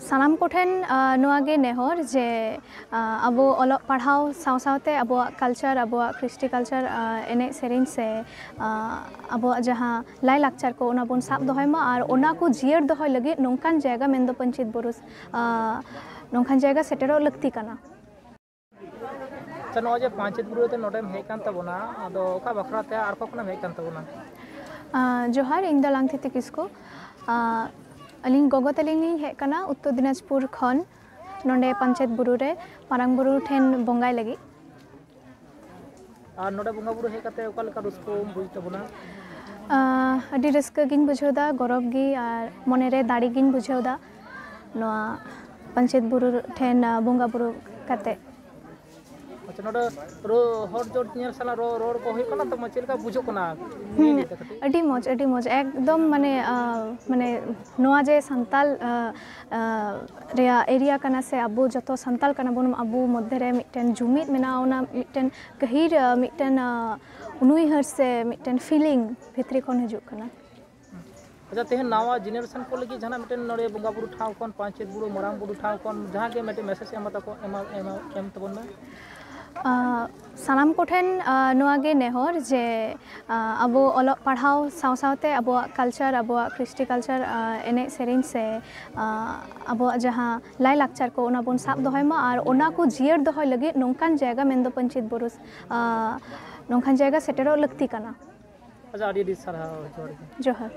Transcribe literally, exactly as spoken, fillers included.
ᱥᱟᱱᱟᱢ ᱠᱚᱴᱷᱮᱱ ᱱᱚᱣᱟ ᱜᱮ ᱱᱮᱦᱚᱨ ᱡᱮ ᱟᱵᱚ ᱚᱞᱚᱜ ᱯᱟᱲᱦᱟᱣ ᱥᱟᱶ ᱥᱟᱶᱛᱮ ᱟᱵᱚᱣᱟᱜ culture, ᱟᱵᱚᱣᱟᱜ ᱠᱨᱤᱥᱴᱤ culture, ᱮᱱᱮᱡ ᱥᱮᱨᱮᱧ ᱥᱮ ᱟᱵᱚᱣᱟᱜ ᱡᱟᱦᱟᱸ ᱞᱟᱭᱼᱞᱟᱠᱪᱟᱨ ᱠᱚ, ᱚᱱᱟ ᱵᱚᱱ ᱥᱟᱵ ᱫᱚᱦᱚᱭ ᱢᱟ ᱟᱨ ᱚᱱᱟ ᱠᱚ ᱡᱤᱭᱟᱹᱲ ᱫᱚᱦᱚᱭ ᱞᱟᱹᱜᱤᱫ ᱱᱚᱝᱠᱟᱱ ᱡᱟᱭᱜᱟ ᱢᱮᱱᱫᱚ ᱯᱟᱧᱪᱮᱛ ᱵᱩᱨᱩ, ᱱᱚᱝᱠᱟᱱ ᱡᱟᱭᱜᱟ ᱥᱮᱴᱮᱨᱚᱜ ᱞᱟᱹᱠᱛᱤ ᱠᱟᱱᱟ᱾ ᱟᱪᱪᱷᱟ, ᱱᱚᱜᱼᱚᱭ ᱡᱮ ᱯᱟᱧᱪᱮᱛ ᱵᱩᱨᱩ ᱛᱮ ᱱᱚᱰᱮᱢ ᱦᱮᱡ ᱠᱟᱱ ᱛᱟᱵᱚᱱᱟ, ᱟᱫᱚ ᱚᱠᱟ ᱵᱟᱠᱷᱨᱟ ᱛᱮ ᱟᱨ ᱚᱠᱟ ᱠᱷᱚᱱᱮᱢ ᱦᱮᱡ ᱠᱟᱱ ᱛᱟᱵᱚᱱᱟ? ᱡᱚᱦᱟᱨ, ᱤᱧ ᱫᱚ ᱞᱟᱝᱛᱷᱤᱛᱤ ᱠᱤᱥᱠᱩ᱾ ᱟᱹᱞᱤᱧ ᱜᱚᱜᱚ ᱛᱟᱹᱞᱤᱧ ᱞᱤᱧ ᱦᱮᱡ ᱠᱟᱱᱟ ᱩᱛᱛᱚᱨ ᱫᱤᱱᱟᱡᱽᱯᱩᱨ ᱠᱷᱚᱱ, ᱱᱚᱰᱮ ᱯᱟᱧᱪᱮᱛ ᱵᱩᱨᱩ ᱨᱮ ᱢᱟᱨᱟᱝ ᱵᱩᱨᱩ ᱴᱷᱮᱱ ᱵᱚᱸᱜᱟᱭ ᱞᱟᱹᱜᱤᱫ᱾ ᱟᱨ ᱱᱚᱰᱮ ᱵᱚᱸᱜᱟ ᱵᱩᱨᱩ ᱦᱮᱡ ᱠᱟᱛᱮ ᱚᱠᱟ ᱞᱮᱠᱟ ᱨᱟᱹᱥᱠᱟᱹᱢ ᱵᱩᱡᱽ ᱛᱟᱵᱚᱱᱟ? ᱟᱹᱰᱤ ᱨᱟᱹᱥᱠᱟᱹ ᱜᱤᱧ ᱵᱩᱡᱷᱟᱹᱣ ᱮᱫᱟ, ᱜᱚᱨᱚᱵᱽ ᱜᱮ ᱟᱨ ᱢᱚᱱᱮᱨᱮ ᱫᱟᱲᱮ ᱜᱤᱧ ᱵᱩᱡᱷᱟᱹᱣ ᱮᱫᱟ ᱱᱚᱣᱟ ᱯᱟᱧᱪᱮᱛ ᱵᱩᱨᱩ ᱴᱷᱮᱱ ᱵᱚᱸᱜᱟ ᱵᱩᱨᱩ ᱠᱟᱛᱮ᱾ ᱟᱪᱪᱷᱟ, ᱱᱚᱰᱮ ᱨᱚ-, ᱦᱚᱲ ᱡᱚᱲ ᱧᱮᱞ ᱥᱟᱞᱟᱜ ᱨᱚ-, ᱨᱚᱲ ᱠᱚ ᱦᱩᱭᱩᱜ ᱠᱟᱱᱟ ᱛᱚ, ᱪᱮᱫ ᱞᱮᱠᱟ ᱵᱩᱡᱷᱟᱹᱜ ᱠᱟᱱᱟ? ᱦᱩᱸ, ᱱᱤᱭᱟᱹ ᱤᱫᱤ ᱠᱟᱛᱮ ᱠᱟᱹᱴᱤᱡ᱾ ᱟᱹᱰᱤ ᱢᱚᱡᱽ, ᱟᱹᱰᱤ ᱢᱚᱡᱽ, ᱮᱠᱫᱚᱢ ᱢᱟᱱᱮ, ᱟᱸ, ᱢᱟᱱᱮ ᱱᱚᱣᱟ ᱡᱮ ᱥᱟᱱᱛᱟᱞ, ᱟᱸ, ᱟᱸ, ᱨᱮᱭᱟᱜ area ᱠᱟᱱᱟ ᱥᱮ ᱟᱵᱚ ᱡᱚᱛᱚ ᱥᱟᱱᱛᱟᱞ ᱠᱟᱱᱟ ᱵᱚᱱ, ᱟᱵᱚ ᱢᱚᱫᱽᱫᱷᱮ ᱨᱮ ᱢᱤᱫᱴᱮᱱ ᱡᱩᱢᱤᱫ ᱢᱮᱱᱟᱜᱼᱟ, ᱚᱱᱟ ᱢᱤᱫᱴᱮᱱ ᱜᱟᱹᱦᱤᱨ, ᱟᱸ, ᱢᱤᱫᱴᱮᱱ, ᱟᱸ, ᱩᱱᱩᱭᱦᱟᱹᱨ ᱥᱮ ᱢᱤᱫᱴᱮᱱ feeling ᱵᱷᱤᱛᱨᱤ ᱠᱷᱚᱱ ᱦᱤᱡᱩᱜ ᱠᱟᱱᱟ᱾ ᱟᱪᱪᱷᱟ, ᱛᱮᱦᱮᱧ ᱱᱟᱣᱟ generation ᱠᱚ ᱞᱟᱹᱜᱤᱫ ᱡᱟᱦᱟᱱᱟᱜ ᱢᱤᱫᱴᱮᱱ ᱱᱚᱰᱮ ᱵᱚᱸᱜᱟ ᱵᱩᱨᱩ ᱴᱷᱟᱶ ᱠᱷᱚᱱ, ᱯᱟᱧᱪᱮᱛ ᱵᱩᱨᱩ, ᱢᱟᱨᱟᱝ ᱵᱩᱨᱩ ᱴᱷᱟᱶ ᱠᱷᱚᱱ ᱡᱟᱦᱟᱸ ᱜᱮ ᱢᱤᱫᱴᱮᱱ message ᱮᱢ ᱛᱟᱠᱚ, ᱮᱢᱟ-, ᱮᱢᱟ-, ᱮᱢ ᱛᱟᱵᱚᱱ ᱢᱮ᱾ ᱟᱸ, ᱥᱟᱱᱟᱢ ᱠᱚᱴᱷᱮᱱ, ᱟᱸ, ᱱᱚᱣᱟ ᱜᱮ ᱱᱮᱦᱚᱨ ᱡᱮ, ᱟᱸ, ᱟᱵᱚ ᱚᱞᱚᱜ ᱯᱟᱲᱦᱟᱣ ᱥᱟᱶ ᱥᱟᱶᱛᱮ ᱟᱵᱚᱣᱟᱜ culture, ᱟᱵᱚᱣᱟᱜ ᱠᱨᱤᱥᱴᱤ culture, ᱟᱸ, ᱮᱱᱮᱡ ᱥᱮᱨᱮᱧ ᱥᱮ, ᱟᱸ, ᱟᱵᱚᱣᱟᱜ ᱡᱟᱦᱟᱸ ᱞᱟᱭᱼᱞᱟᱠᱪᱟᱨ ᱠᱚ, ᱚᱱᱟ ᱵᱚᱱ ᱥᱟᱵ ᱫᱚᱦᱚᱭ ᱢᱟ ᱟᱨ ᱚᱱᱟ ᱠᱚ ᱡᱤᱭᱟᱹᱲ ᱫᱚᱦᱚᱭ ᱞᱟᱹᱜᱤᱫ ᱱᱚᱝᱠᱟᱱ ᱡᱟᱭᱜᱟ ᱢᱮᱱᱫᱚ ᱯᱟᱧᱪᱮᱛ ᱵᱩᱨᱩ, ᱟᱸ, ᱱᱚᱝᱠᱟᱱ ᱡᱟᱭᱜᱟ ᱥᱮᱴᱮᱨᱚᱜ ᱞᱟᱹᱠᱛᱤ ᱠᱟᱱᱟ᱾ ᱟᱪᱪᱷᱟ, ᱟᱹᱰᱤ ᱟᱹᱰᱤ ᱥᱟᱨᱦᱟᱣ, ᱡᱚᱦᱟᱨ ᱜᱮ᱾ ᱡᱚᱦᱟᱨ᱾